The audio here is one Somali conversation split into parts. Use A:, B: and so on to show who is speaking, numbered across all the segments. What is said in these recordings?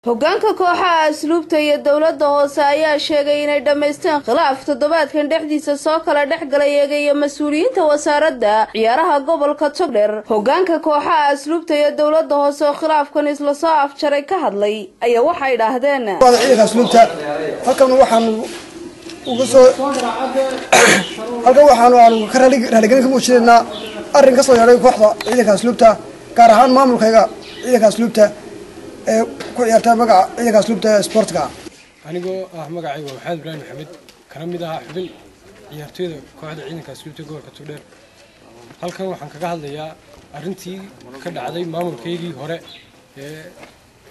A: Hogaanka kooxaha asluubta iyo dowladda hoose ayaa sheegay inay dhammaysteen khilaaf toddobaadkan dhexdiisa soo kala dhex galay iyaga iyo mas-uuliyiinta wasaaradda ciyaaraha gobolka Togdheer. Hogaanka kooxaha asluubta iyo dowladda hoose oo khilaafkan isla soo afjaray ka hadlay ayaa waxay idhaahdeen:
B: Ciidanka asluubta halkan waxaanu uga soo halkan waxaanu aanu ka raaligelin ka muujinaynaa arrin ka soo yeedhay kooxda ciidanka asluubta, gaar ahaan maamulkayga ciidanka asluubta ee ku ciyaarta magaca ciidanka asluubta ee sportka.
C: Anigoo ah magacayga Maxamed Ibraahim Maxamed, kana mid ahaa xubin ciyaartooyda kooxda ciidanka asluubta gobolka Togdheer, halkan waxaan kaga hadlayaa arrintii ka dhacday maamulkaygii hore ee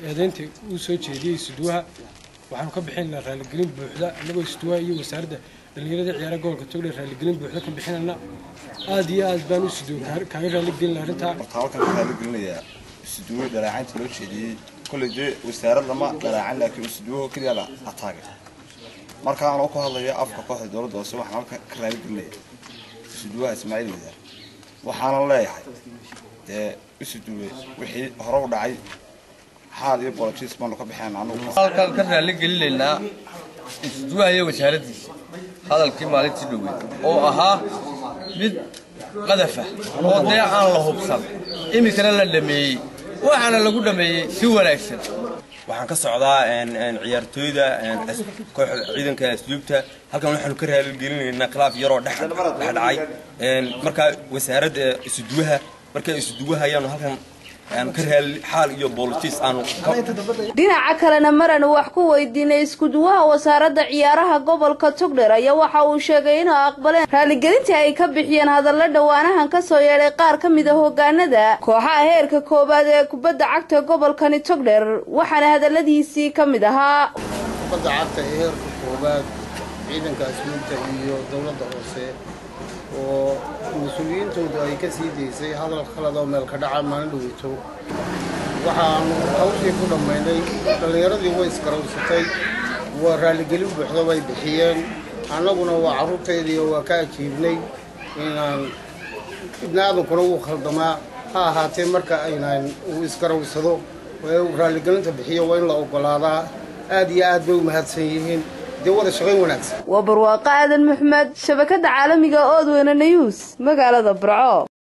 C: eedeynta uu soo jeediyey isuduwaha. Waxaanu ka bixinaynaa raaligelin buuxda annagoo isuduwaha iyo wasaaradda dhallinyarada ciyaaraha gobolka Togdheer raaligelin buuxda ka bixinayna. Aada iyo aad baan isuduwa kaaga raaligelinaa arrintaa.
D: Horta halkan ka raaligelinayaa isuduwo dhalaacaynta loo jeediyey. Kolley dee wasaarad lama dhalaacin, laakiin isuduwaho keliya la ataagay. Marka anoo ku hadlaya afka kooxda dowladda hoose, waxaan halkan ka raaligelinaya isuduwaha Ismaaciil Wadaar, waxaana leeyahay dee isuduwe wixii hore u dhacay xaal iyo bolojiis baanu ka bixeen. Anugu
E: halkaan ka raaligelinaynaa isuduwaha iyo wasaaraddiisa hadalkii maalintii dhoweyd oo ahaa mid qadafa oo dee aan la hubsan, iminkana la dhameeyey, waxaana lagu dhameeyey si wanaagsan.
F: Waxaan ka socdaa ciyaartooyda kooxda ciidanka asluubta. Halkan waxaanu ka raaligelinaynaa khilaaf yaroo dhex dhacay markaa wasaaradda isuduwaha. Markaa isuduwaha ayaanu halkan ka raali xaal iyo boolojiis aanu.
A: Dhinaca kalena, maranu wax ku weydiinay iskuduwaha wasaaradda ciyaaraha gobolka Togdheer ayaa waxa uu sheegay inuu aqbaleen raaligelintii ay ka bixiyeen hadallo dhowaanahan kasoo yeedhay qaar ka mid a hogaanada kooxaha heerka koowaad ee kubadda cagta gobolkani Togdheer, waxaana hadaladiisii ka mid ahaa:
G: Kubadda cagta ee heerka koowaad ciidanka asluubta iyo dowladda hoose oo mas-uuliyiintoodu ay ka sii daysay hadal khalad oo meel ka dhaca maalin dhaweyto, waxaanu hawshii ku dhammaynay. Dhallinyaradii way isgarawsatay, waa raaligelin buuxda bay bixiyeen, annaguna waa carruurtaydii waa ka ajiibnay. Inaan ibni aadankuna wuu khaldamaa, ha ahaatee marka aynaan uu isgarawsado ee uu raaligelinta bixiyo waa in la oggolaadaa. Aad iyo aad bay u mahadsan yihiin, dee wada shaqayn wanaagsan.
A: Waa Barwaaqo Aadan Maxmed, shabakada caalamiga Oodweyne News, magaalada Burco.